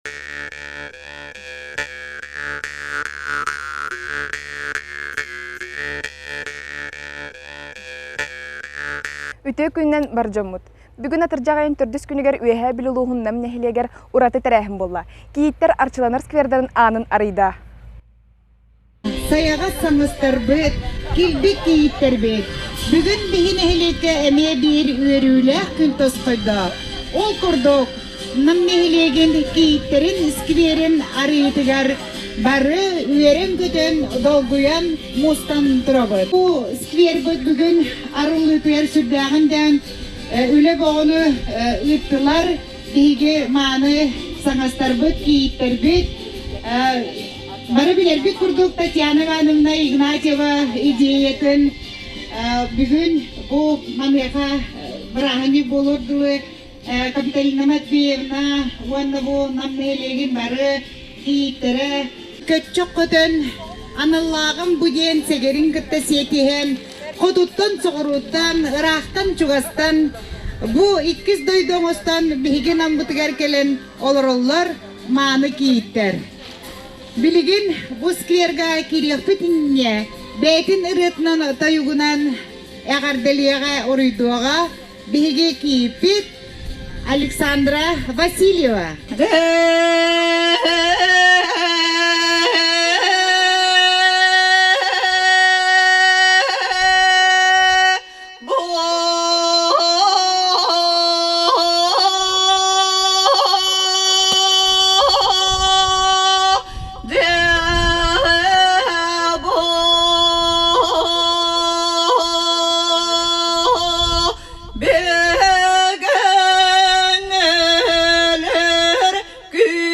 Үтүө күнүнэн бар дьоммут! Бүгүн атырдьах айын төрдүс күнүгэр Үөһээ Бүлүү улууһун Нам нэһилиэгэр ураты тэрээһин буолла. Кийииттэр арчыланар сквердарын аанын арыйда. Сайаҕас саҥастарбыт, килбик кийииттэрбит. Бүгүн биһи нэһилиэккэ эмиэ биир үөрүүлээх күн тосхойдо. Ол курдук, Нам нэһилиэгин кийииттэрин скверин арыйыытыгар бары үөрэн-көтөн, долгуйан мустан турабыт. Бу сквербыт бүгүн арыллыытыгар сүрдээҕин дээн үлэ боҕону ыыттылар. Биһиги мааны саҥастарбыт, кийииттэрбит Бары билэрбит курдук Татьяна Ивановна Игнатьева идеятын бүгүн бу маныаха бырааһынньык буолуор дылы Капиталина Матвеевна уонна бу Нам нэһилиэгин бары кийииттэрэ көччөх көтөн аналлааҕым бу диэн сэгэрин кытта сиэтиһэн хотуттан соҕурууттан ыраахтан чугастан бу иккис дойду оҥостон биһиги Наммытыгар кэлэн олороллор мааны кийииттэр. Билигин бу скверга киириэхпит иннинэ бэйэтин ырыатынан тойугунан эҕэрдэлиэҕэ уруйдуоҕа биһиги кийииппит Александра Васильева. Бүгүн өлөр күн.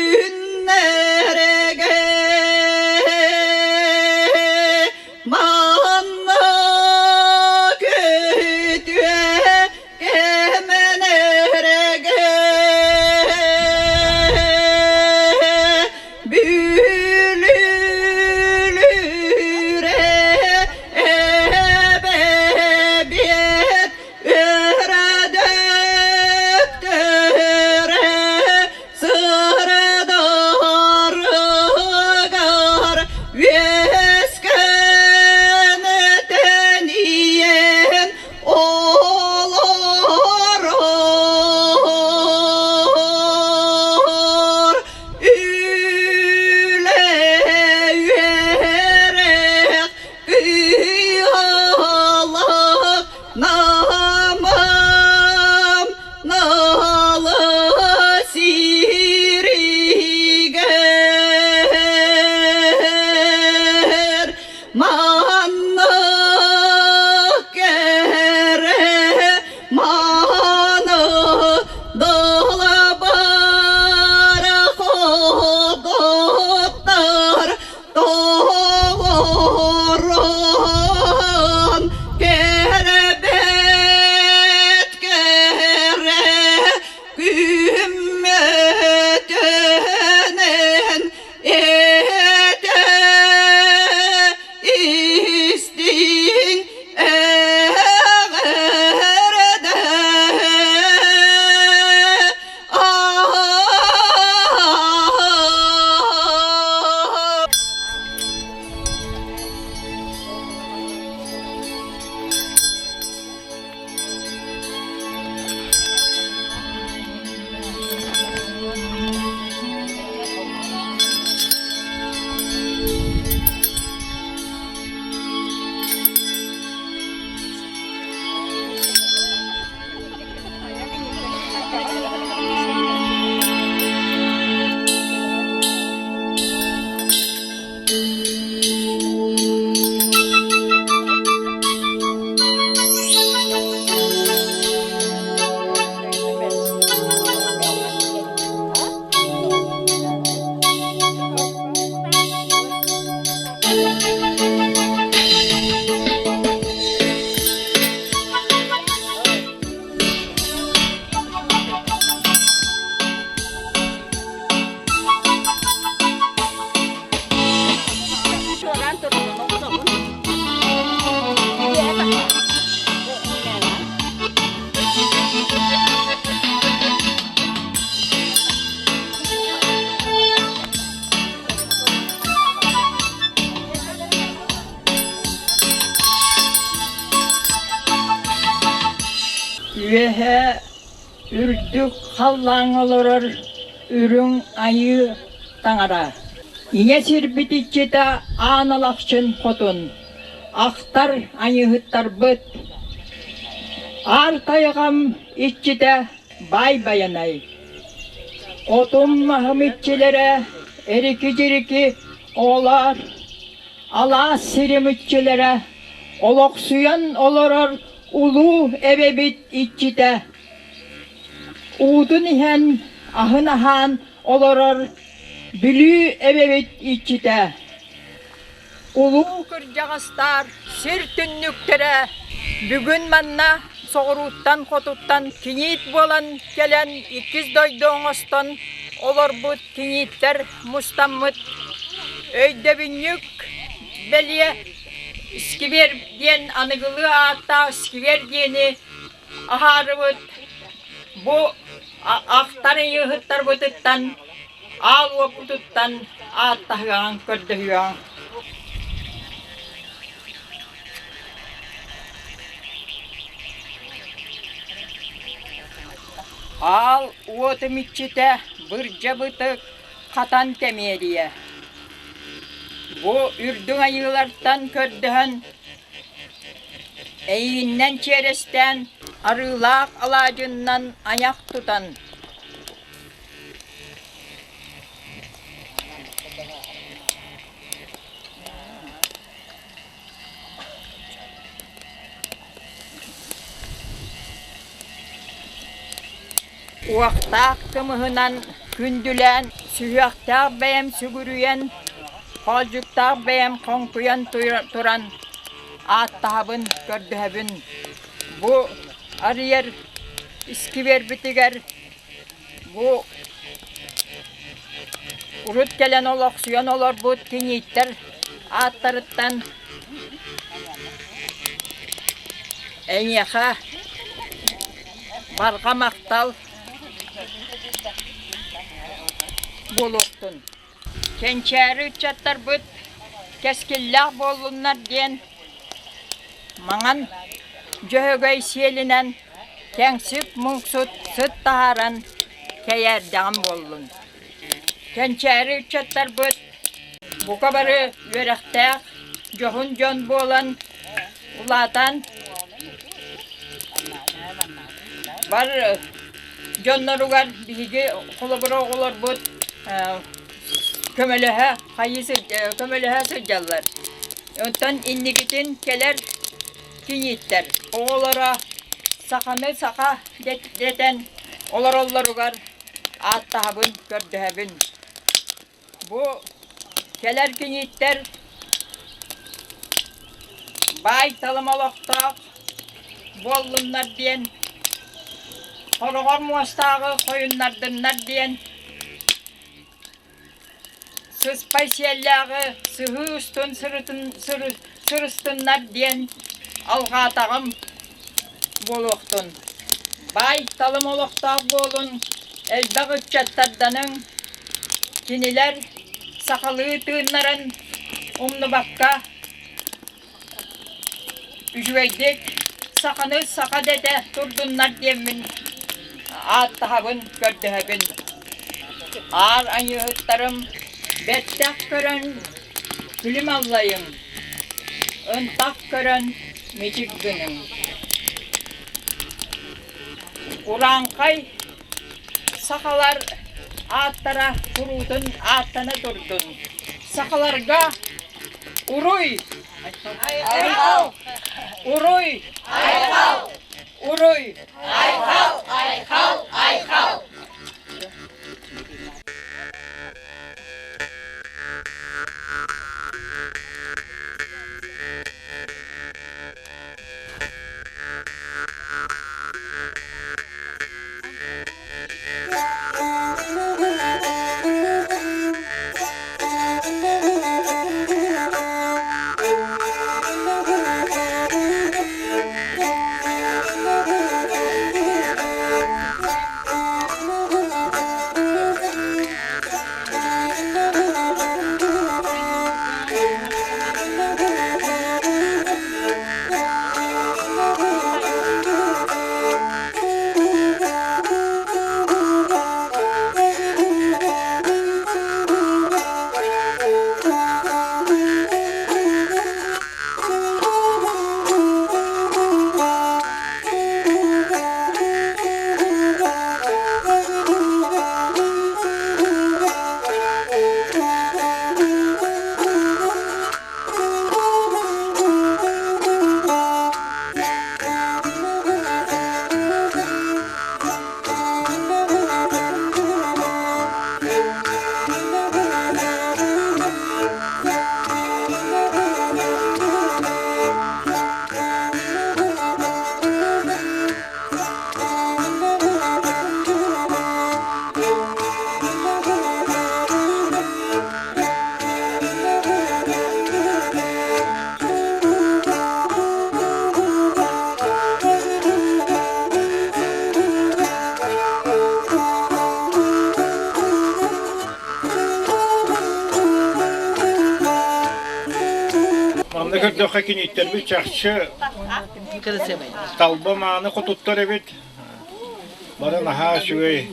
Үөһэ үрдүк халлааҥҥа олорор Үрүҥ Айыы Таҥара. Ийэ сирбит иччитэ Аан Алахчын Хотун, ахтар айыыһыттарбыт, Аар тайҕам иччитэ Баай Байанай, Отум маһым иччилэрэ Эрики-дьирики оҕолоор, алаас сирим иччилэрэ, олохсуйан олорор улуу эбэбит иччитэ, уутун иһэн, аһын аһаан олорор Бүлүү эбэбит иччитэ, улуу кырдьаҕастар сир түннүктэрэ бүгүн манна соҕурууттан-хотуттан киниит буолан кэлэн иккис дойду оҥостон олорбут кинииттэр мустаммыт өйдөбүнньүк бэлиэ сквер диэн аныгылыы ааттаах сквер диэни аһаарыбыт бу ахтар ыйыыһыттарбытыттан аал уоппутуттан ааттаһыаҕыҥ, көрдөһүөҕүҥ. Аал уотум иччитэ бырдьа бытык хатан тэмиэрийэ. Бу үрдүҥ айыылартан көрдөһөн Эйигиннэн чиэрэстээн, арыылаах алаадьыннан айах тутан Уохтаах кымыһынан күндүлээн, сүһүөхтээх бэйэм сүгүрүйэн, хоолдьуктаах бэйэм хоҥкуйан туран ааттаһабын, көрдөһөбүн. Бу арыйар искибиэрбитигэр бу урут кэлэн олохсуйан олорбут кинииттэр ааттарыттан эйиэхэ барҕа махтал буолуохтун. Кэнчээри ыччаттарбыт кэскиллээх буоллуннар диэн маҥан дьөһөгөй сиэлинэн кэҥсик муҥсут сыт таһааран кэйээрдэҕим буоллун. Кэнчээри ыччаттарбыт бука бары үөрэхтээх, дьоһун дьон буолан улаатан бар дьонноругар биһиги холобура оҕолорбут көмөлөһө хайыы көмөлөһө сылдьаллар. Оттон инникитин кэлэр кинииттэр оҕолоро саханы саха дэтэн олороллоругар ааттаһабын, көрдөһөбүн. Бу кэлэр кинииттэр баай талым олохтоох буоллуннар диэн, хороҕор муостааҕы хойуннардыннар диэн, сыспай сиэллээҕи сыһыы устун сырыстыннар диэн алҕаатаҕым буолуохтун. Баай талым олохтоох буолун, элбэх ыччаттарданыҥ, кинилэр сахалыы тыыннарын умнубакка үчүгэйдик саханы саха дэтэ турдуннар диэммин ааттаһабын, көрдөһөбүн. Аар айыыһыттарым бэттэх көрөн күлүм аллайыҥ, ынтах көрөн мичик гыныҥ. Урааҥхай сахалар ааттара куруутун ааттана турдун. Сахаларга уруй! Айхал! Уруй! Айхал! Уруй! Айхал! Айхал! Айхал! Манна көрдөххө кинииттэрбит чахчы талба мааны хотуттар эбит. Бары наһаа үчүгэй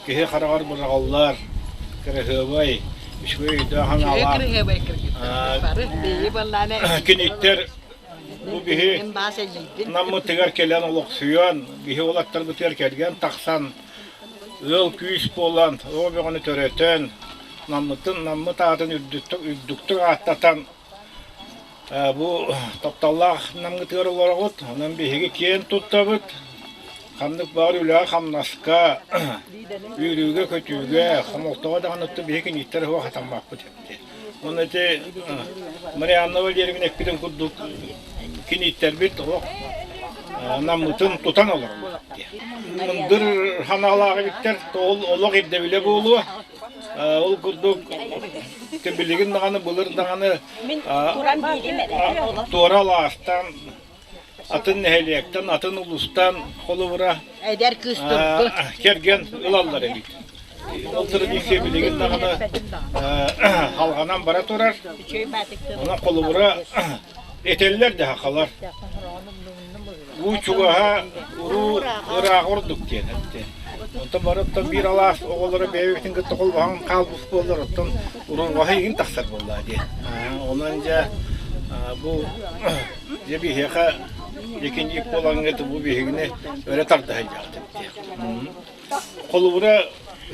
киһи хараҕар быраҕаллар, кыраһыабай, үчүгэй өйдөөх санаалаах. Киниттэр бу биһи наммытыгар кэлэн олохсуйан, биһи уолаттарбытыгар кэргэн тахсан, ыал күүс буолан, оҕо бөҕөнү төрөтөн, наммытын наммыт аатын үрдүктүк ааттатан бу тапталлаах намҥытыгар олороҕут. Онон биһиги киэн туттабыт. Ханнык баҕар үлэҕэ-хамнаска, үөрүүгэ-көтүүгэ, хомолтоҕо даҕаны биһиги кинииттэр суох хатаммаппыт эбит. Онно ити Марианна Валерьевна эппитин курдук кинииттэрбит олох наммытын тутан олороллор диye. Мындыр ханаалаах эбиттэр, ол олох ирдэбилэ буолуо. Ол курдук билигин даҕаны былыр даҕаны туора алаастан атын нэһилиэктэн, атын улуустан холобура эдэр кыыс турбут кэргэн ылаллар эбит. Ол традиция билигин даҕаны халҕанан бара турар. Онон холобура этэллэр да хахалар. Уу чугаһа, уруу ырааҕа ордук диэн эттэ. Онтон бары оттон биир алаас оҕолоро бэйэбитин кытта холбоһон хаалбыт буоллар, оттон уруурҕаһа игин тахсар буоллаа диэн. Онон дьэ бу дьэ биһиэхэ дьэкиньик буолаҥҥыт бу биһигини өрө тардаһыйдахтык диэн. Холобура,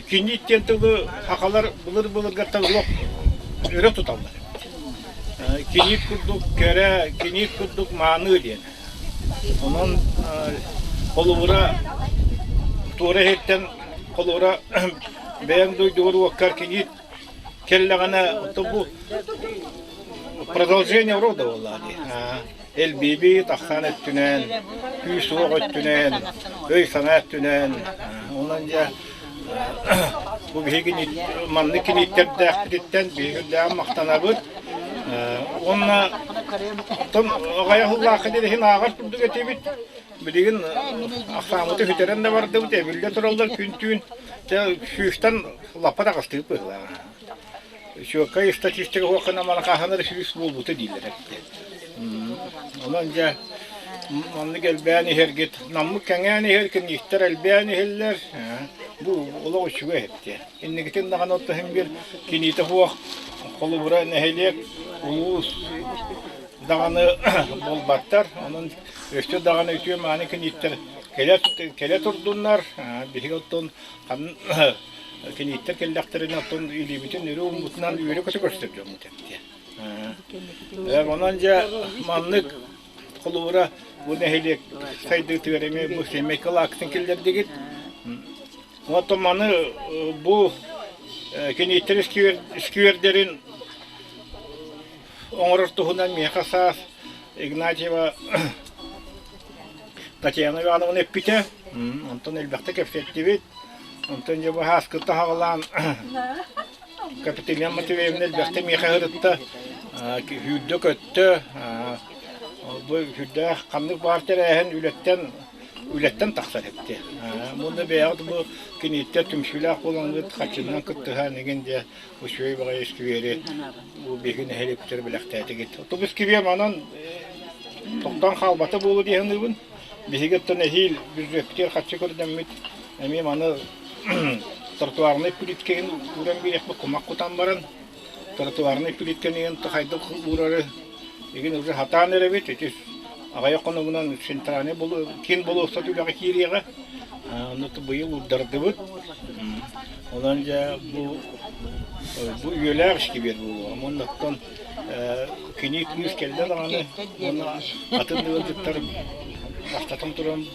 киньик диэн тылы сахалар былыр-былыргаттан олох өрө туталлар. Киньик курдук кэрэ, киньик курдук мааны диэн. Онон холобура туора иһиттэн холобура бэйэҥ дойдугар уоккар киньик кэллэҕинэ то бу продолжение рода буоллаҕа дии. Элбиибит ахсаан өттүнэн, күүс-уох өттүнэн, өй-санаа өттүнэн. Онон дьэ бу биһиги маннык кинииттэрдээхпититтэн биһиги үрдээҕин махтанабыт. Уонна оттон аҕыйах сыллаахха диэри иһин ааҕар курдук этибит. Билигин ахсааммыты сүтэрэн да бардыбыт, эбиллэ тураллар күн-түүн. Дьэ сүүстэн лаппа таҕыстыбыт быһыылааҕа. Чуоккай статистика уоххана манахааһынар сүүс буолбута дииллэр эбит. Онон дьэ маннык элбээн иһэргит, наммыт кэҥээн иһэр, кинииттэр элбээн иһэллэр. Бу олох үчүгэй эбит. Инникитин даҕаны оттоһун биир киниитэ суох холобура нэһилиэк, улуус даҕаны буолбаттар. Онон өссө даҕаны үтүө мааны кинииттэр кэлэ, кэлэ турдуннар. Биһиги оттон кинииттэр кэллэхтэринэ оттон илиибитин өрө ууммутунан үөрэ-көтө көрсөр дьоммут эбит. Онон дьэ маннык холобура бу нэһилиэк сайдыытыгар эмиэ бу семейка лаакытын киллэрдигит. Оттон маны бу кинииттэр сквердэрин оҥорор туһунан миэхэ саас Игнатьева Татьяна Ивановна эппитэ. Онтон элбэхтэ кэпсэттибит. Онтон дьэ бу ааскытта хаҕалаан Капиталина Матвеевна элбэхтэ миэхэ сырытта, сүүрдэ-көттө. Бу сүрдээх ханнык баар тэрээһин үлэттэн үлэттэн тахсар эбит. Мунна бэйэҕит бу кинииттэр түмсүүлээх буолаҥҥыт хаччыннан кыттыһан игин дьэ үчүгэй баҕайы искибиэри бу биһиги нэһилиэкпитигэр бэлэхтээтигит. Оттон искибиэр манан тохтоон хаалбата буолуо дии саныыбын. Биһиги оттон эһиил бюджеппитигэр харчы көрдөммүт эмиэ маны тротуарнай плиткэҕин ууран биэриэхпит кумах кутан баран тротуарнай плитканы игин хайдах уурары игин уже хатаан эрэбит ити аҕыйах хонугунан центральный киин болуоссат үлэҕэ киириэҕэ ону быйыл уурдардыбыт онон дьэ бу бу үйэлээх искибиэр буолуоҕа уонна оттон кини кыыс кэллэ даҕаны уонна атын ыалдьыттар бастатан туран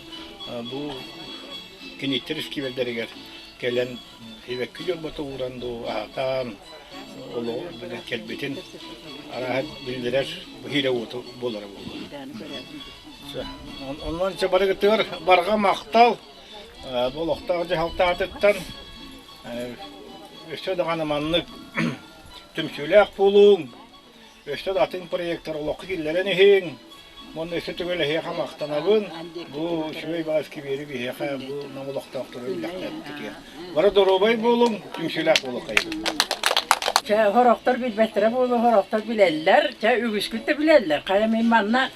бу киниттэр искибиэрдэригэр кэлэн сибэкки дьорбото ууран дуу аһатан олоҕу кэлбитин арааһа биллэрэр быһыыра уоту буолара буолуо. Онон барыгытыгар барҕа махтал бу олохтоох дьаһалтаатыттан өссө даҕаны маннык түмсүүлээх буолуҥ, өссө да атын проектар олоххо киллэрэн иһиҥ. Уонна өссө төгүл эһиэхэ махтанабын. Бу үчүгэй баҕас кибиэри биһиэхэ бу Нам олохтоохторо үллэхтээбиккитигэр. Бары доруобай буолуҥ, түмсүүлээх буолуоххайыҥ. Чэ, сорохтор билбэттэрэ буолуо, сорохтор билэллэр, чэ, үгүскүт да билэллэр. Хайа мин манна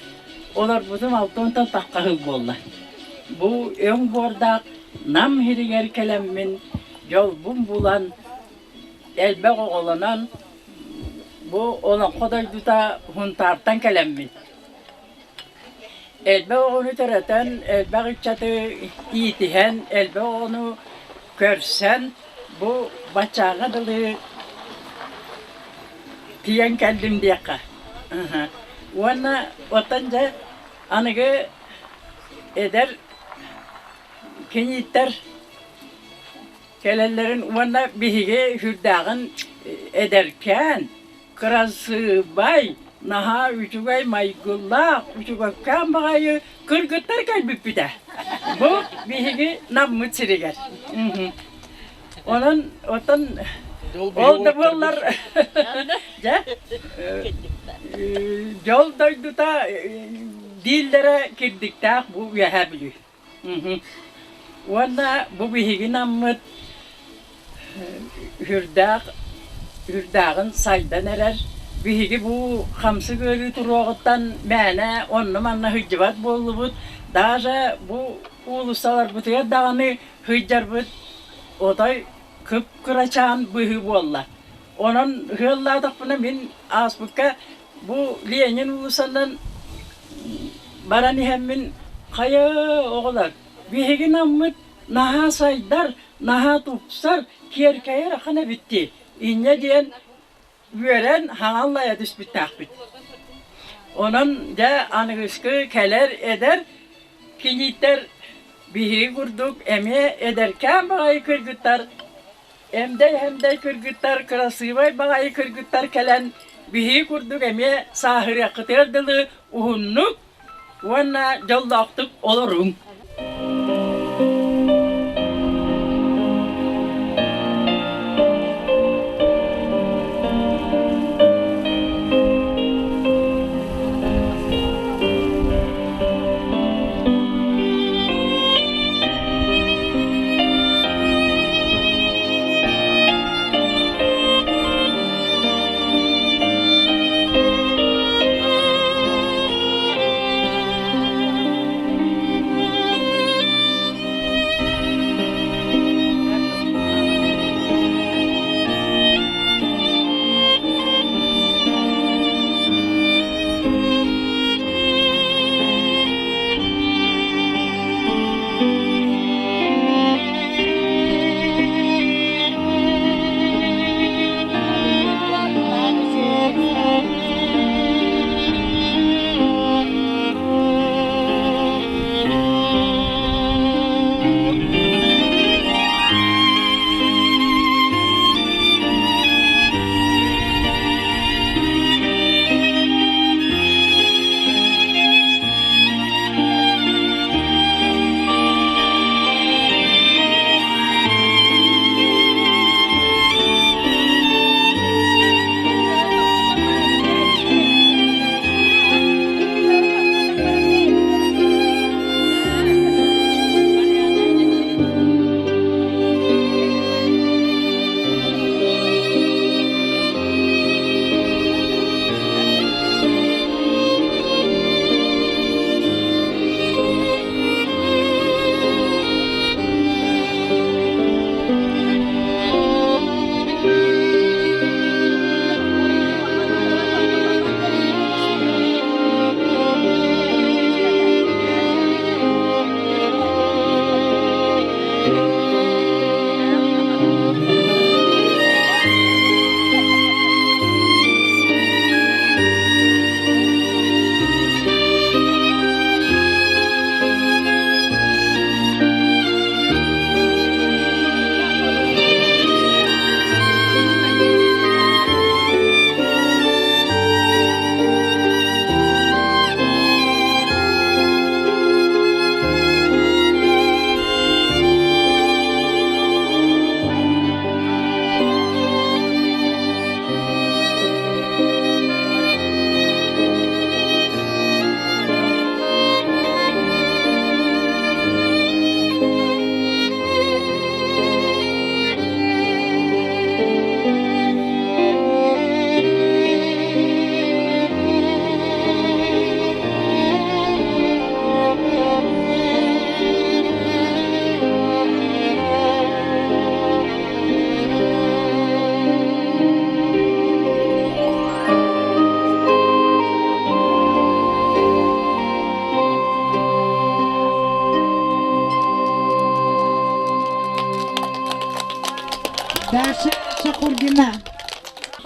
олорбутум алтыонтан тахха сыл буолла. Бу өҥ буордаах Нам сиригэр кэлэммин дьолбун булан, элбэх оҕолонон, бу олоҥхо дойдута Һунтаартан кэлэммин. Элбэх оҕону төрөтөн, элбэх ыччаты иитиһэн, элбэх оҕону көрсөн, бу баччааҥҥа дылы тиийэн кэллим диэххэ. Уонна оттон дьэ аныгы эдэр кинииттэр кэлэллэрин уонна биһиги сүрдээҕин эдэркээн Кырасыабай, наһаа үчүгэй майгылаах, үчүгэйкээн баҕайы кыргыттар кэлбиппитэ. Бу биһиги Наммыт сиригэр. Онон оттон ол да буоллар дьэ дьол дойдута дииллэрэ кирдиктээх бу Үөһээ Бүлүү. Уонна бу биһиги Наммыт үрдээх үрдээҕин сайдан эрэр. Биһиги бу хамсык ыарыы туруоҕуттан мээнэ онно-манна сылдьыбат буоллубут. Даже бу уулуссаларбытыгар даҕаны сылдьарбыт отой кып-кырачаан быһыы буолла. Онон ыаллаатахпына мин ааспыкка Бу Ленин уулуссанан баран иһэммин, хайа оҕолор, биһиги Наммыт наһаа сайдар, наһаа тупсар, киэркэйэр ахан эбит дии, инньэ диэн үөрэн хаҥаллайа түспүттээхпит. Онон дьэ аныгыскы кэлэр эдэр кинииттэр биһиги курдук эмиэ эдэркээн баҕайы кыргыттар Эмдэй-эмдэй кыргыттар, кырасыабай баҕайы кыргыттар кэлэн биһиги курдук эмиэ сааһырыаххытыгар дылы уһуннук уонна дьоллоохтук олоруҥ.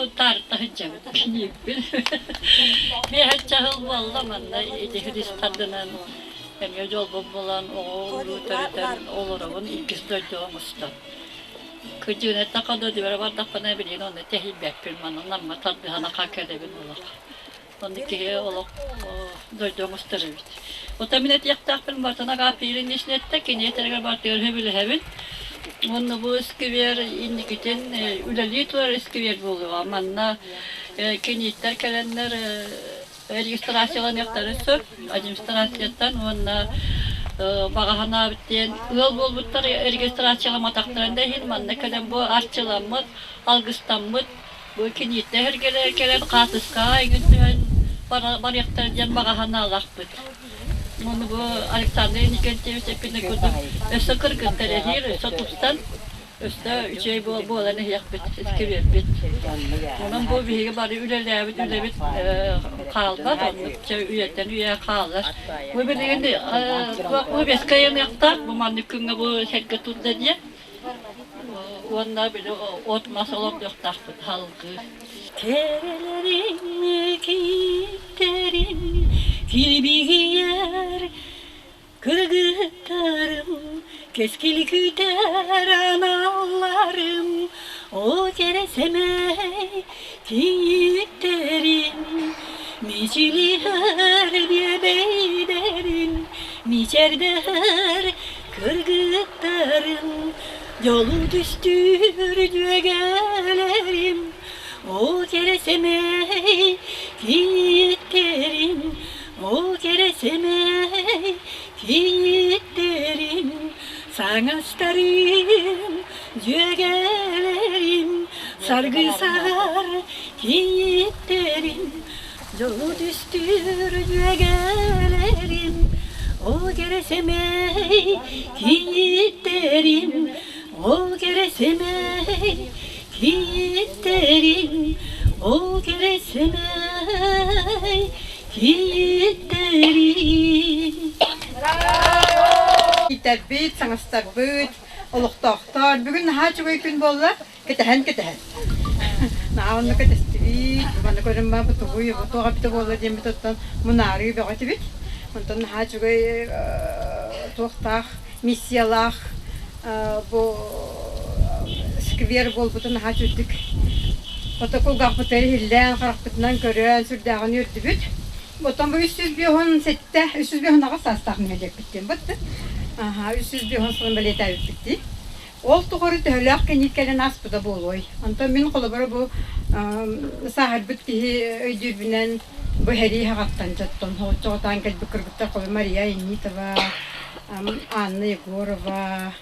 Һунтаарытта сылдьабыт кийииппин. Миэхэ сыл буолла манна ити христардынан эмиэ дьолбун булан оҕо-уруу төрөтөн олоробун иккис дойдуга оҥостон. Кыдьыынаттан дойдубар бардахпына билигин онно тэһийбэппин манна Намма тардыһан ахан кэлэбин олох. Онно киһи олох дойду оҥостор эбит. Оттон мин этиэхтээхпин бартан Агапия Ильинична эттэ, кини этэригэр бартыгар сөбүлэһэбин. Уонна бу сквер инникитин үлэлии турар сквер буолуоҕа. Манна кинииттэр кэлэннэр регистрацияланыахтарын сөп администрацияттан уонна баҕа санаабыт диэн ыал буолбуттар регистрацияламматахтарын да иһин манна кэлэн бу арчыламмыт, алгыстаммыт Бу кинииттэ эргэлэр кэлэн хаатыскаҕа эҥин түһэн барыахтара диэн баҕа санаалаахпыт. Уонна бу Александр Иннокентьевич эппитин курдук өссө кыргыттар эһиир, өссө тупсан, өссө үчүгэй буолан иһиэхпит, искибиэрбит. Онон бу биһиги бары үлэлээбит үлэбит хаалбат, оннук чэ үйэттэн үйэ хаалар. Бу билигин бу бэскэ айаныахтаах, бу маннык күҥҥэ бу сэргэ турда диэн. Уонна били от-мас олордуохтаахпыт салгыы. Кэрэлэрин кииттэрин килбигийэр кыргыттарым, кэскил күүтэр аналларым, о кэрэ сэмэй кийииттэрин, мичилиһэр биэбэйдэрин, мичэрдэһэр Кыргыттарым, дьолу түстүүр дьүөгэлэрим, ол кэрэ сэмэй кийииттэрим, ол кэрэ сэмэй кийииттэрим, саҥастарым, дьүөгэлэрим, саргы саҕар кийииттэрим, Дьолу түстүүр дьүөгэлэрим, ол кэрэ сэмэй кийииттэрим, ол кэрэ сэмэй кийииттэрим, ол кэрэ сэмэй кийииттэрим. Иитэрбит, саҥастарбыт, олохтоохтор. Бүгүн наһаа үчүгэй күн буолла. Кэтэһэн-кэтэһэн. Наһаа онно кэтэстибит, манна көрөн бу тугуй, бу туох эбитэ буолла диэммит оттон мунаарыы бөҕө этибит. Онтон наһаа үчүгэй туохтаах, миссиялаах бу сквер буолбутун наһаа үчүгдүк ото кулгаахпытыгар иһиллээн, харахпытынан көрөн, сүрдээҕин үөрдүбүт. Оттон бу 357, 358 саастаах нэһилиэкпит диэн бытты. Аха, 350 сылын бэлиэтээбиппит дии. Ол тухары төһөлөөх кэнники кэлэн ааспыта буолуой? Онтон мин холобура бу сааһырбыт киһи өйдүүрбүнэн бу сэрии саҕаттан дьоттон соҕотоон кэлбит кыргыттар холобур Мария Иннитова, Анна Егорова,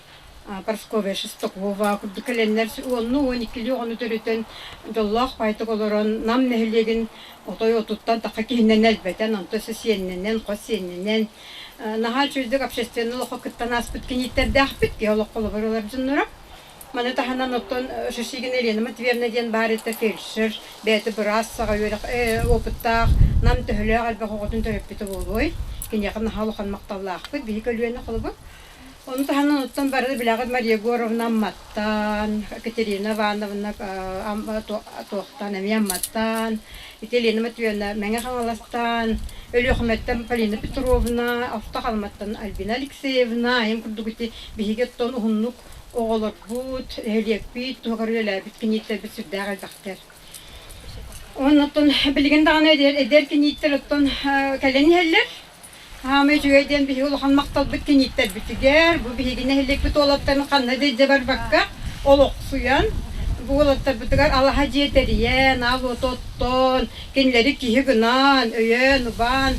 Парасковья Шестакова курдук кэлэннэр уонну 12-лии оҕону төрөтөн дьоллоох баайтык олорон Нам нэһилиэгин отой отуттан тахха киһинэн элбэтэн, онтон сиэннэнэн, хос сиэннэнэн Наһаа үчүгэйдик общественнай олоххо кыттан ааспыт кинииттэрдээхпит, киһи олоххо олобор ылар дьонноро. Маны таһынан оттон Шишигина Елена Матвеевна диэн баар этэ фельдшер, бэйэтэ быраас саҕа үөрэх опыттаах, нам төһөлөөх элбэх оҕотун төрөппүтэ буолуой. Киниэхэ наһаа улахан махталлаахпыт, биһи көлүөнэ холобур. Ону таһынан оттон бары билэҕит Мария Егоровна Амматтан, Екатерина Ивановна туохтан эмиэ Амматтан, ити Елена Матвеевна Мэҥэ Хаҥаластан, Өлүөхүмэттэн Полина Петровна, Орто Халыматтан Альбина Алексеевна, айан курдук ити биһиги оттон уһуннук оҕолорбут, нэһилиэкпит туһугар үлэлээбит кинииттэрбит сүрдээх элбэхтэр. Оннуттан билигин даҕаны эдэр, эдэр кинииттэр оттон кэлэн иһэллэр. Хаамай үчүгэй диэн биһиги улахан махталбыт кинииттэрбитигэр, бу биһиги нэһилиэкпит уолаттарын ханна да илдьэ барбакка олохсуйан, бу уолаттарбытыгар алаһа дьиэ тэрийэн, аал уоту оттон, кинилэри киһи гынан, өйөөн, убаан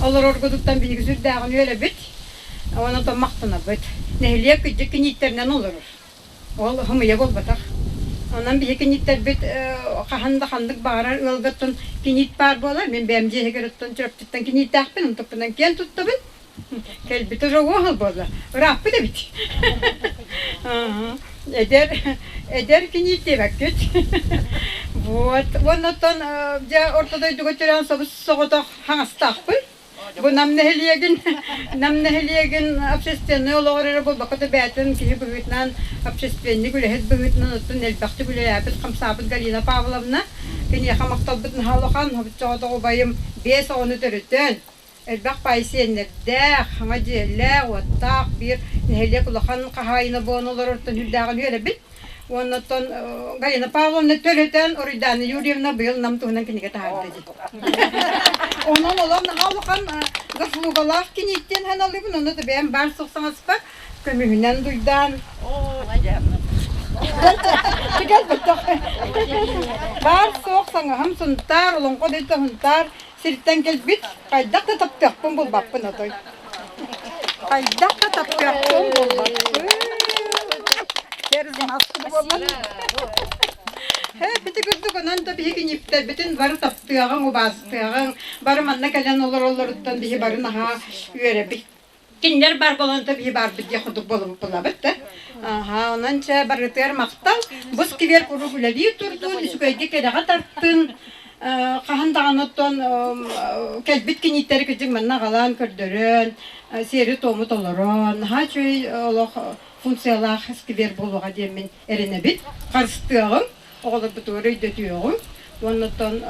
олороргутуттан биһиги сүрдээҕин үөрэбит уонна онтон махтанабыт. Нэһилиэк кырдьык кинииттэринэн олорор. Ол хомуйа буолбатах. Онон биһи кинииттэрбит хаһан да ханнык баҕарар ыалгыттан киниит баар буолар. Мин бэйэм дьиэһигэр оттон Чурапчыттан кинииттээхпин, онтукпунан киэн туттабын. Кэлбит уже уоһал буолла. Ырааппыт эбит. Эдэр, эдэр киниит диэбэккит. Вот. Уонна оттон дьэ орто дойдуга төрөөн собус соҕотох хаҥастаахпын. Бу Нам нэһилиэгин Нам нэһилиэгин общественнай олоҕор эрэ буолбакка да бэйэтин киһи быһыытынан общественник үлэһит быһыытынан оттон элбэхтик үлэлээбит хамсаабыт Галина Павловна киниэхэ махталбыт наһаа улахан хобуччоҕо убайым биэс оҕону төрөтөн элбэх паай сиэннэрдээх, хаҥа дьиэлээх, уоттаах биир нэһилиэк улахан хаһаайына буолан олорортон үрдээҕин үөрэбит. Уонна оттон Галина Павловна төлөтөн Уруйдаана Юрьевна быйыл Нам туһунан кинигэ таһаарда дии. Онон олох наһаа улахан заслугалаах кинииттэн ханалыыбын, онно да бэйэм баар суох саҥаспар көмүһүнэн дуйдаан Баар суох саҥаһым Сунтаар, Олоҥхо дойдута Сунтаар сиртэн кэлбит хайдах да таптыахпын булбаппын отой. Хайдах да таптыахпын булбаппын. Ити курдук онон да биһиги ньиптэрбитин бары таптыаҕыҥ, убаастыаҕыҥ, бары манна кэлэн олороллоруттан биһи бары наһаа үөрэбит. Кинилэр бар буолан да биһи барбыт диэх курдук буолабыт да. Аха, онон чэ барытыгар махтал. Бу сквер куруук үлэлии турдун, үчүгэйдик кэрэҕэ тартын. Хаһан даҕаны оттон кэлбит кинииттэри кырдьык манна аҕалан көрдөрөн, сиэри-туому толорон, наһаа үчүгэй олох функциялаах сквер буолуоҕа диэммин эрэнэбит. Харыстыаҕыҥ, оҕолорбутугар өйдөтүөҕүҥ. Уонна оттон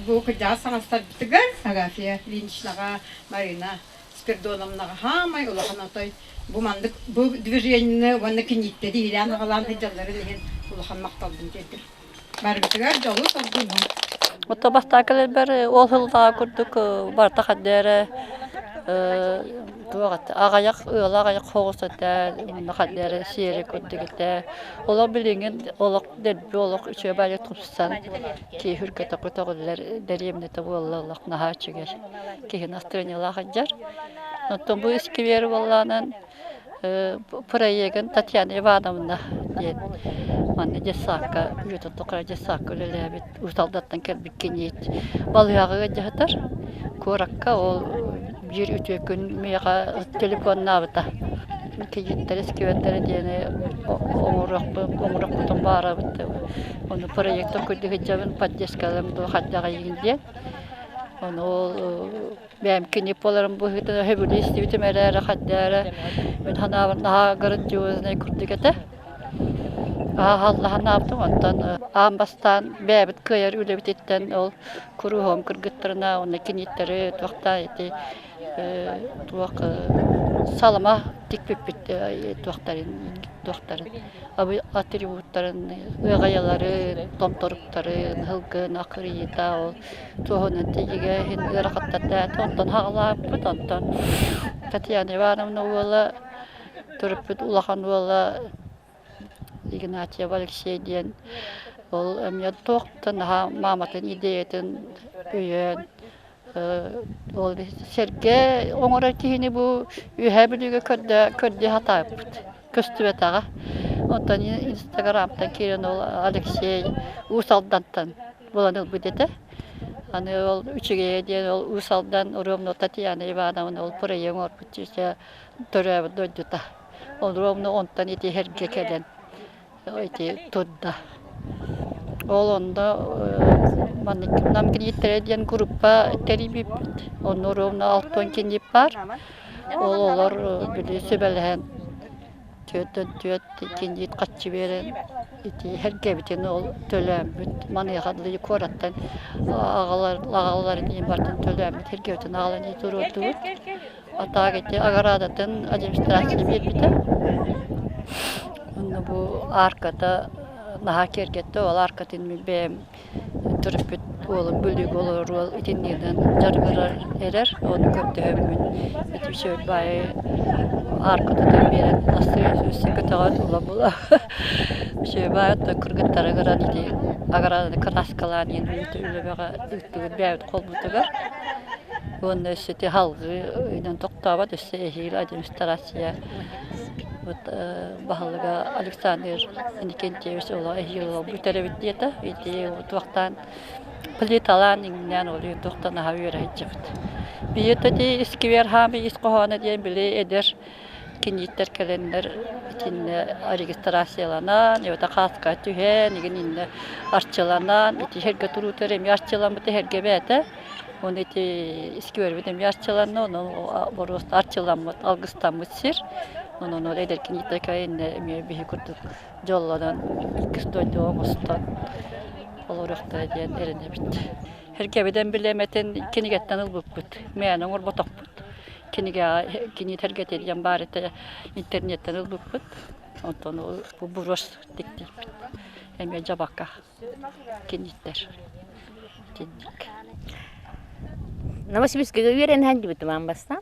бу кырдьаҕас саҥастарбытыгар Агафья Ильиничнаҕа, Марина Спирдоновнаҕа хаамай улахан отой бу маннык бу движениены уонна кинииттэри иилээн аҕалаан сылдьалларын иһин улахан махталбын тиэрдэр. Барыбытыгар дьолу-соргуну. Ото бастаакыларбар ол сыллааҕы курдук барыта ханна эрэ туох этэ аҕыйах ыала аҕыйах соҕус этэ уонна ханна эрэ сиэри курдук этэ. Олох билиҥҥин олох дэлби олох үчүгэй баҕайы тупсан киһи үргэтэ көтөҕүллэр дэриэбинэтэ буолла олох наһаа үчүгэй. Киһи настырыанньалаах сылдьар. Оттон бу искибиэр буоллаҕынан проегын Татьяна Ивановна диэн манна детсадка үйэтин тухары детсадка үлэлээбит Уус-Алдантан кэлбит киниит балыыһаҕа ыалдьыһытар. Куоракка ол биир үтүө күн миэхэ телефоннаабыта. Кийииттэр искибиэрдэрэ диэни оҥоруохпутун баарабыт. Ону проектын курдук сылдьабын, поддержкаларым дуо хайдах эйигин диэн. Ону ол бэйэм кини буоларым быһыытынан сөбүлүү истибитим эрээри хайда эрэ мин санаабар наһаа грандиознай курдук этэ. Аһааллаһан аабытым, онтон аан бастаан бэйэбит кыайар үлэбититтэн ол куруһуом кыргыттарына уонна кинииттэри туохтаа ити туох салама тикпиппит туохтарын туохтарын атрибуттарын ыаҕайаларын, томторуктарын, һылгын, акырыйыта ол туоһунан тиийигэ иһин ыарахаттардаата онтон хаҕалаабыппыт онтон Татьяна Ивановна уола төрөппүт улахан уола Игнатьев Алексей диэн ол эмиэ туох да наһаа мааматын идеятын өйөөн ол сэргэ оҥорор киһини бу Үөһээ Бүлүүгэ көрдө көрдүү сатаабыппыт көстүбэтэҕэ. Оттон Инстаграмтан киирэн ол Алексей Уус Алдантан булан ылбыт этэ. Аны ол үчүгэйэ диэн ол Уус Алдан ровно Татьяна Ивановна ол проект оҥорбут чүчэ төрөөбүт дойдута. Ол ровно онтон ити эргэ кэлэн ити турда. Ол онно маннык Нам кинииттэрэ диэн группа тэрийбиппит. Онно ровно 60 киниит баар. Ол олор били сүбэлэһэн түөртэн түөрт киниит хаччы биэрэн ити эргэбитин ол төлөөммүт маныаха дылы куораттан аҕалар аҕалларын иһин барытын төлөөммүт эргэбитин аҕалан туруордубут. А так ити оградатын администрация биэрбитэ. Онно бу арката наһаа киэргэттэ ол аркатын мин бэйэм төрөппүт уолум Бүлүүгэ олорор уол итиннигинэн дьарыгырар эрэр. Ону көрдөһөммүн ити үчүгэй баайы арка тутан биэрэн астыы көтөҕөн ыла-була үчүгэй баайы оттон кыргыттары ыҥыран ити ограданы кырааскалаан иһин үлэбэҕэ ыыттыбыт бэйэбит холбутугар. Уонна өссө ити салгыы ыйынан тохтообот өссө эһиил администрация вот баһылыга Александр Иннокентьевич ола эһиил бүтэрэбит диэтэ. Ити туохтаан плиталаан иҥнээн ол туохтан аһа үөрэ сылдьабыт. Биир ити искибиэр хаамый ис хоһооно диэн били эдэр. кинииттэр кэлэннэр итиннэ регистрацияланан, эбэтэр хааска түһэн, игин иннэ арчыланан, ити сэргэ туруутар эмиэ арчыламмыт эһэргэ бээтэ. Уонна ити искибэрбит эмиэ арчыланна, онон боруоста арчыламмыт, алгыстаммыт сир. Онон ол эдэр кинииттэр кэлэннэр эмиэ биһи курдук дьоллонон, иккис дойду оҥостон олоруохтара диэн эрэнэбит. Сэргэбитин билэмэтин кинигэттэн ылбыппыт, мээнэ оҥорботохпут. Кинигэҕэ кини сэргэтиллэн баар этэ, интернеттэн ылбыппыт. Онтон бу буруос тиктииппит. Эмиэ дьабака киниттэр. Итинник. Новосибирскайга үөрэнэ сылдьыбытым аан бастаан.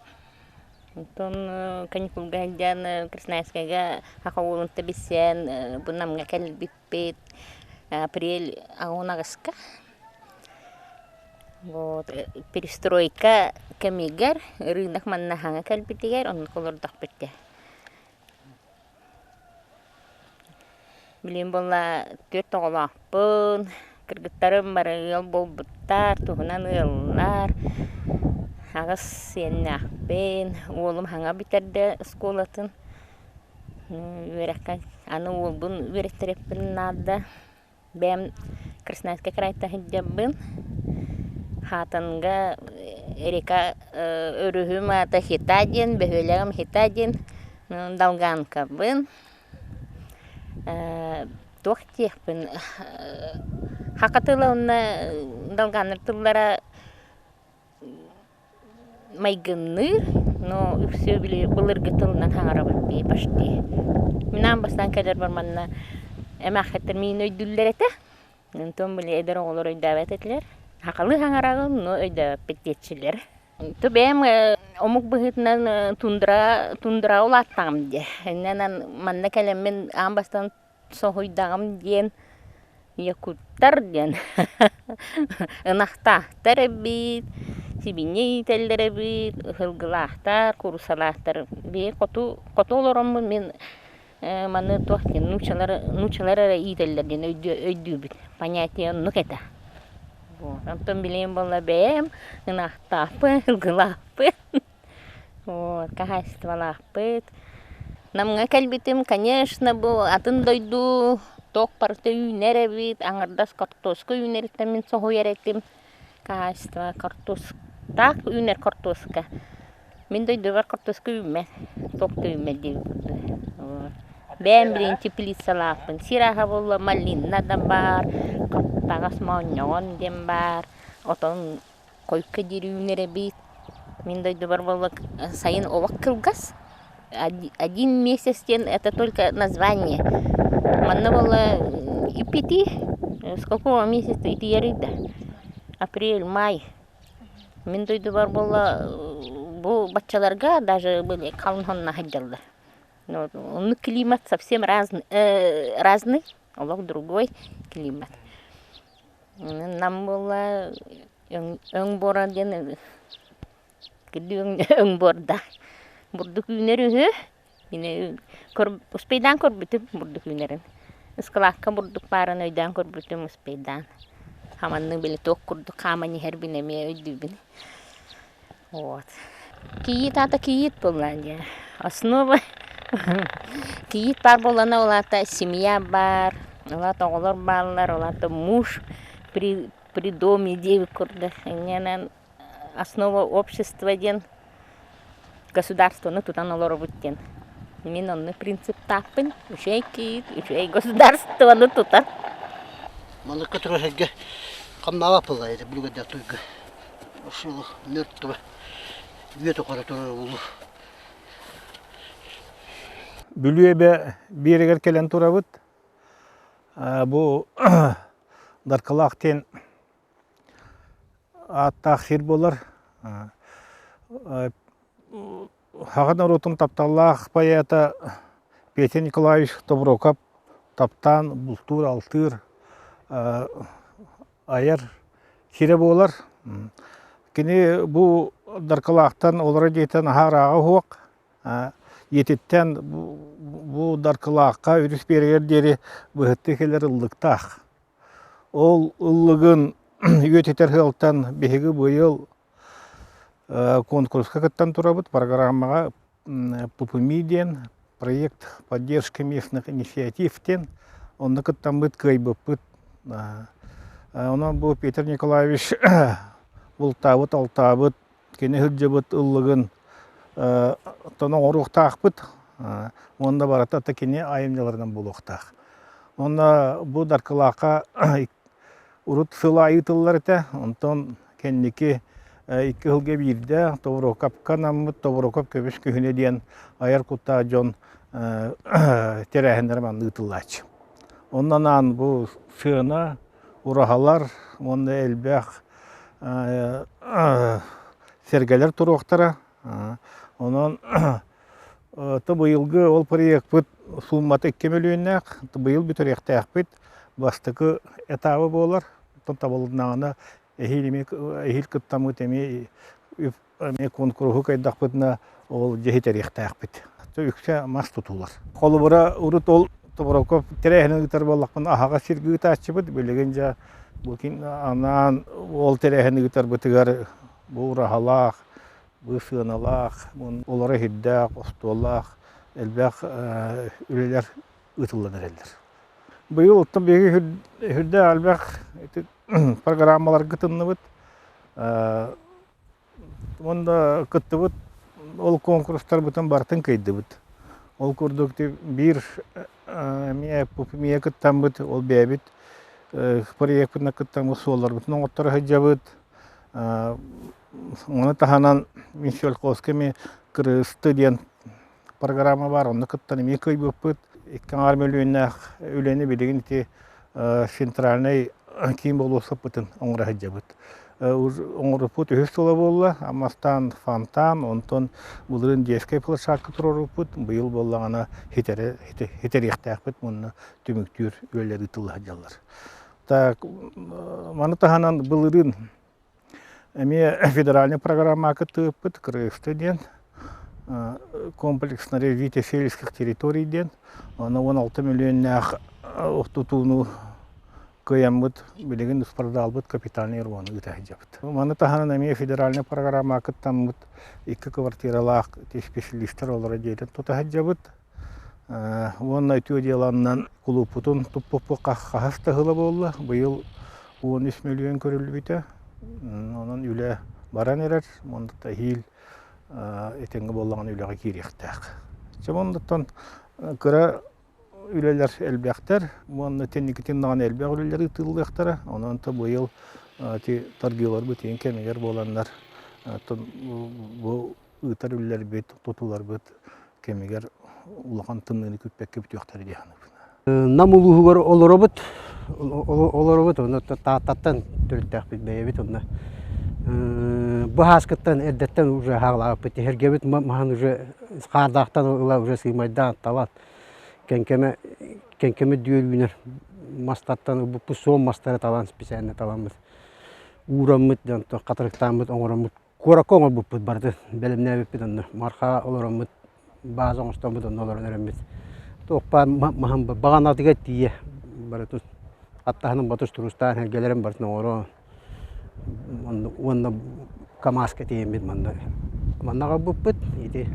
Онтон каникулга сылдьан Красноярскайга саха уолун билсэн бу Намҥа кэлбиппит апрель 18-ка. Вот перестройка кэмигэр рынок манна хаҥа кэлбитигэр оннук олордохпут дии. Билигин буолла түөрт оҕолоохпун, кыргыттарым бары ыал буолбуттар, туһунан ыаллар, аҕыс сиэннээхпин, уолум саҥа бүтэрдэ оскуолатын, үөрэххэ аны уолбун үөрэттэриэхпин наада. Бэйэм Красноярскай кыраайтан сылдьабын. Хаатанга река өрүһүм аата Хита диэн, бөһүөлэгим Хита диэн, Долганкабын. Туох диэхпин, саха тыла уонна долганнар тыллара майгынныыр, но үксү били былыргы тылынан саҥарабыт дии почти. Мин аан бастаан кэлэрбэр манна эмээххиттэр миигин өйдүүллэр этэ. Онтон били эдэр оҕолор өйдөөбөт этилэр. Сахалыы саҥараҕын, но өйдөөбөппүт диэччилэр. То бэйэм омук быһыытынан тундра тундра улааттаҕым дии. Иннэнэн манна кэлэммин аан бастаан Соһуйдаҕым диэн якуттар диэн ынахтаахтар эбит, сибиинньэ иитэллэр эбит, сылгылаахтар, куурусалаахтар. Биһиги хоту хоту олороммун мин маны туох диэн нууччалар нууччалар эрэ иитэллэр диэн өйдүүбүт. Понятие оннук этэ. Вот. Онтон билигин буолла бэйэм ынахтаахпын, сылгылаахпын. Вот, хаһаайыстыбалаахпыт. Намҥа кэлбитим, конечно, бу атын дойду туох барыта үүнэр эбит, аҥардас картошка үүнэриттэн мин соһуйар этим. Хаһаайыстыба картошка үүнэр картошка. Мин дойдубар картошка үүммэт, туох да үүммэт диэбит курдук. Вот. Бэйэм билигин теплицалаахпын. Сир аһа буолла малина да баар, хаптаҕас моонньоҕон диэн баар, отон Хойукка диэри үүнэр эбит. Мин дойдубар буолла сайын олох кылгас. Один месяц диэн это только название. Манна буолла и пяти, с какого месяца итийэрий да? Апрель, май. Мин дойдубар буолла бу баччаларга даже были халыҥ хонно сылдьаллар. Ну, климат совсем разный, разный, олох другой климат. Нам буолла өҥ буора диэн өҥ буордаах бурдук үүнэр үһү. Успейдаан көрбүтүм бурдук үүнэрин. Ыскылаакка бурдук баарын өйдөөн көрбүтүм успейдаан. Хаманныы били туох курдук хааман иһэрбин эмиэ өйдүүбүн. Вот. Кийиит аата кийиит буолла дии. Основа кийиит баар буоллаҕына ол аата семья баар, ол аата оҕолор бааллар, ол аата муж при, при доме диэбит курдук. Инньэнэн основа общества диэн государствоны тутан олоробут диэн. Мин онно принциптаахпын. Үчүгэй кийиит, үчүгэй государствоны тутар. Манныкка турар сиргэ хамнаабат буолла этэ билигин туйга. Ошол мертвый үйэ тухары турар улуу. Бүлүү эбэ биэрэгэр кэлэн турабыт. Бу Даркылаах диэн ааттаах сир буолар. Саха норуотун тапталлаах поэта Петя Николаевич Тобуроков таптаан бултуур-алтыыр айар сирэ буолар. Кини бу Даркылаахтан олоро дьиэтэ наһаа ырааҕа суох. Ийэтиттэн бу Даркылаахха өрүс биэрэгэр диэри быһыттыы кэлэр ыллыктаах. Ол ыллыгын үйэтитэр сыалтан биһиги быйыл куонкуруска кыттан турабыт, программаҕа. ППМИ диэн проект поддержки местных инициатив диэн онно кыттаммыт кыайбыппыт. Онон бу Петр Николаевич бултаабыт, алтаабыт, кини сылдьыбыт ыллыгын тон оҥоруохтаахпыт. Уонна барыта кини айымньыларынан буолуохтаах. Уонна бу Даркылаахха урут сыл аайы ыытыллар этэ. Онтон кэнники икки сылга биирдэ Тобуруокапка анаммыт Тобуруокап көмүс күһүнэ диэн айар куттаах дьон тэрээһиннэрэ манна ыытыллааччы. Онно анаан бу сыана, ураһалар уонна элбэх сэргэлэр туруохтара. Онон то быйылгы ол проекпыт сууммата 2 мөлүйүөннээх, быйыл бүтэриэхтээхпит. Бастакы этабы буолар. Оттон табылыннаҕына эһиил эмиэ эһиил кыттаммыт эмиэ үп эмиэ куонкуруһу кыайдахпытына ол дьэ итэриэхтээхпит. Үксэ мас тутуулар. Холобура урут ол Тобороков тэрээһинин ыытар буоллахпына аһаҕас сиргэ ыытааччыбыт. Билигин дьэ бу анаан ол тэрээһини ыытарбытыгар бу ураһалаах, бу сыаналаах, олоро иһирдээх, остуоллаах элбэх үлэлэр ыытыллан эрэллэр. Быйыл оттон биһиги үрдээх элбэх программаларга кытынныбыт. Уонна кыттыбыт ол куонкурустарбытын барытын кыайдыбыт. Ол курдук биир эмиэ пупимия кыттаммыт, ол бэйэбит проекпытынан кыттаммыт суолларбытын оҥотторо сылдьабыт. Ону таһынан Минсельхозка эмиэ Кырыысты диэн программа баар, онно кыттан эмиэ кыайбыппыт. Икки аҥаар мөлүйүөннээх үлэни билигин ити центральнай киин болуоссаппытын оҥоро сылдьабыт. Оҥорбуппут үһүс сыла буолла. Аммастан фонтан, онтон былырыын детскай площадка туруорбуппут. Быйыл буоллаҕына хитэриэхтээхпит уонна түмүктүүр үлэлэр ыытылла сылдьаллар. Так, маны таһынан былырыын Эмиэ федеральнай программаҕа кыттыбыппыт КРСТ диэн комплекс на развитие сельских территорий диэн. Онно 16 миллионнаах тутууну кыайаммыт билигин ыспардаалбыт капитальный ремонт ыыта сылдьабыт. Маны таһынан эмиэ федеральнай программаҕа кыттаммыт икки квартиралаах специалистар олоро дьиэтин тута сылдьабыт. Уонна үтүө дьыаланнан кулууппутун туппуппут хаһыс да сыла буолла. Быйыл 13 мөлүйүөн көрүллүбүтэ. Онон үлэ баран эрэр. Уонна эһиил этэҥҥэ буоллаҕына үлэҕэ киириэхтээх. Чэ оннуттан кыра үлэлэр элбэхтэр. Уонна тэнникитин даҕаны элбэх үлэлэр ыытыллыахтара. Онон то быйыл ити торгиларбыт иин кэмигэр буоланнар бу ыытар үлэлэрбит, тутууларбыт кэмигэр улахан тымныыны күүппэккэ бүтүөхтэрэ дии саныыбын. Нам улууһугар олоробут, олоробут, онно Тааттаттан төрүттээхпит бэйэбит онно. Бу ааскыттан эрдэттэн уже хаалаабыппыт, эһэргэбит маһын уже хаардаахтан ыла уже сыымайдаан талан кэҥкэмэ кэҥкэмэ дүөл үүнэр мастартан ылбыппыт суон мастары талан специально таламмыт уураммыт дьонтон хатырыктааммыт оҥороммут Куоракка оҥорбуппут барытын бэлэмнээбиппит онно. Марха олороммут, бааза оҥостоммут онно олорон эрэммит. Туох баар маһым баҕанатыгар тиийэ барытын аттаһынан батыс туруустаан эргэлэрин барытын оҥорон уонна КАМАЗка тиийэммит манна манна аҕалбыппыт. Ити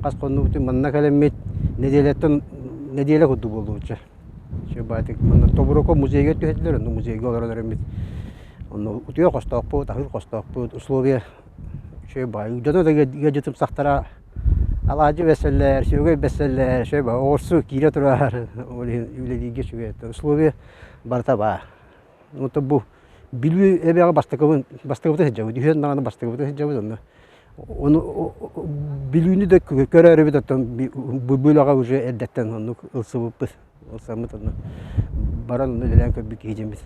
хас хоннубутун манна кэлэммит нэдиэлэттэн нэдиэлэ курдук буоллубут Баатык манна Тобуруко музейга түһэтилэр, онно музейга олорон эрэммит. Онно утуйар хостоохпут, аһыыр хостоохпут, условия үчүгэй баай. Дьоно да ыалдьытымсахтара алаадьы бэссэллэр, сүөгэй бэссэллэр, үчүгэй баай. Оҕурсу киирэ турар, ол иһин үлэлииргэ үчүгэй. Условия барыта баар. Онтон бу Бүлүү эбэҕэ бастакыбын бастакыбытын сылдьабыт, үһүөн даҕаны бастакыбытын сылдьабыт онно. Ону Бүлүүнү да көрөөрүбүт оттон бу үлэҕэ уже эрдэттэн оннук ылсыбыппыт, ылсаммыт онно баран онно үлэлээн көрбүт киһи дьэммит.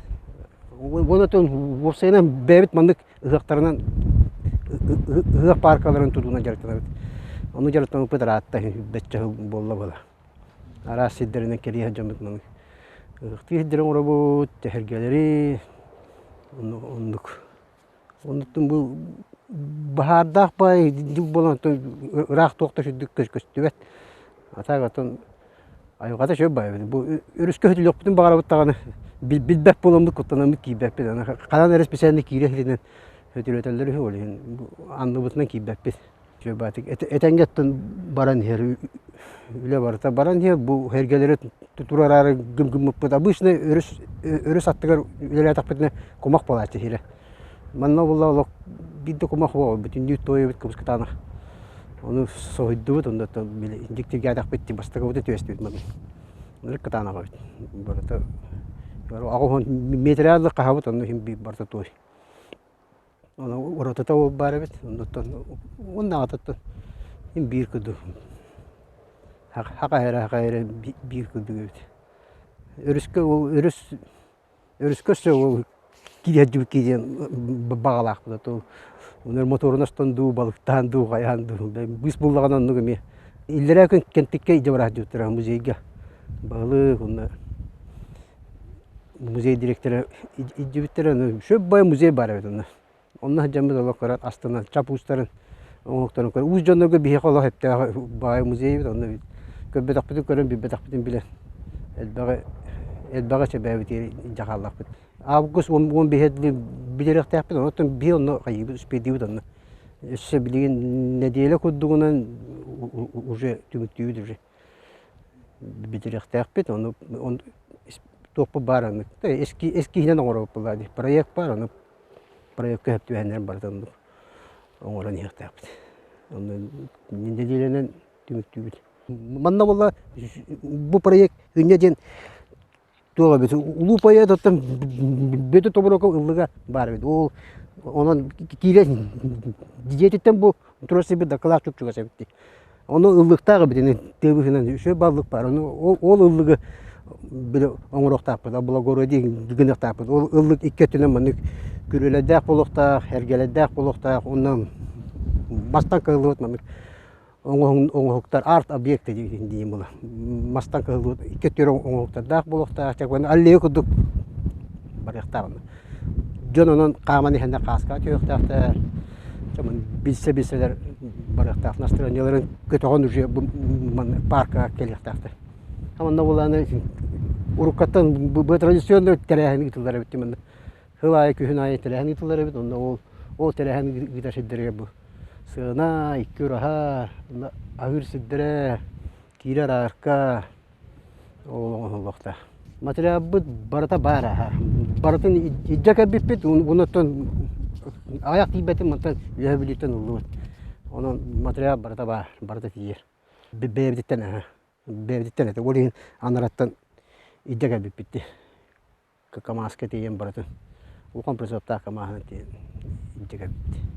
Уонна оттон уопсайынан бэйэбит маннык ыһыахтарынан ыһыах пааркаларын тутуунан дьарыктанабыт. Ону дьарыктаммыппыт ыраатта, бэччэ буолла буола. Араас сирдэринэн кэлиэх дьоммут маннык ыһыахтыы сирдэри оҥоробут, тэһэргэлэри, оннук. Оннуттан бу баһаардаах баай дьыл буолан ыраах туох да сүрдүк көстүбэт. А так оттон айылҕата үчүгэй баай. Бу өрүскэ өтүлүөхпүтүн баҕарабыт даҕаны билбэт буоламмыт куттанаммыт киирбэппит. Аны ханан эрэ специально киирэ сиринэн өтүлэтэллэр үһү ол иһин анныбытынан киирбэппит. Үчүгэй Этэҥҥэттэн баран иһэр үлэ барыта баран иһэр. Бу эргэлэри турараары гым-гыммыппыт. Обычно өрүс өрүс аттыгар үлэлээтэхпитинэ кумах буолааччы иһирэ. Манна буолла олох биир да кумах буолбут бүтүннүү туойбут кыбыс-кытаанах. Ону соһуйдубут, онно били дьиктиргээтэхпит дии бастакыбыты түөстүбүт манна. Ынырык кытаанах эбит. Барыта 80 миэтэрэ ааллык хаһабыт, онно иһин биир барыта туой. Ону уратыта ол баар эбит. Оннуттан уоннааҕытыттан син биир курдук хаха эрэ хаха эрэ биир курдук эбит. Өрүскэ ол өрүс өрүскэ өссө ол киирэрдибит диэн баҕалаахпыт а то моторун астан дуу, балыктаан дуу, хайаан дуу быыс буллаҕына оннук эмиэ. Иллэрээ күн Кэнтиккэ илдьэ барааччыбыттара музейга. Баһылык уонна музей директора илдьибиттэрэ ону сөп бай музей баар эбит онно. Онно сылдьаммыт олох көрөн астынан чап уустарын оҥоһуктарын көрөн уус дьоннорго биһиэхэ олох эптээх баай музей эбит онно көрбөтөхпүтүн көрөн билбэтэхпитин билэн элбэҕи элбэҕи сөбөөбүтүгэр илдьэ хааллахпыт. Август 15 билиэхтээхпит онтон биһи онно хайыыбыт успейдыыбыт онно. Өссө билигин нэдиэлэ курдугунан уже түмүктүүбүт уже. Бүтүрүөхтээхпит, ону туохпут баар оннук эскиһинэн оҥоробут буоллаҕа дии. Проект баар, ону проекка сөп түбэһиннэрэн барытын оннук оҥорон иһиэхтээхпит. Онно нэдиэлэнэн түмүктүүбүт. Манна буолла бу проект инньэ диэн туох эбит улуу поэт оттон Бүөтүр Тобуруокап ыллыга баар эбит. Ол онон киирэ дьиэтиттэн бу турар сирбит дакылаах чуп-чугас эбит дии. Ону ыллыктаах эбит ини тыа быһыынан үчүгэй баллык баар. Ону ол ыллыгы били оҥоруохтаахпыт, облагородие гыныахтаахпыт. Ол ыллык икки өттүнэн маннык күрүөлэрдээх буолуохтаах, эргэлэрдээх буолуохтаах. Онно мастан кыһыллыбыт маннык оҥоһуктар арт-объекты диэн буолар. Мастан кыһыллыбыт икки өттүгэр оҥоһуктардаах буолуохтаах. Аллея курдук барыахтаах. Дьон онон хааман иһэннэр хааскаҕа түһүөхтээхтэр. Билсэ-билсэлэр барыахтаах. Настроениеларын көтөҕөн уже паркаҕа кэлиэхтээхтэр. Онно буолааны уруккаттан бу традиционный тэрээһин ыытыллар эбит манна. Сыл аайы күһүн аайы тэрээһин ыытыллар эбит. Онно ол ол тэрээһин ыытар сирдэригэр бу сыана, икки ураһа, аһыыр сирдэрэ, киирэр аарка ол оҥоһуллуохтаах. Материалбыт барыта баар аһа. Барытын илдьэ кэлбиппит, онуттан аҕыйах тиийбэтин мантан Үөһээ Бүлүүттэн ыллыбыт. Онон материал барыта баар, барыта тиийэр. Бэйэбититтэн аһа, бэйэбититтэн этэ. Ол иһин анараттан илдьэ кэлбиппит дии. КАМАЗка тиийэн барытын улахан прицептаах КАМАЗынан тиийэн илдьэ кэлбит.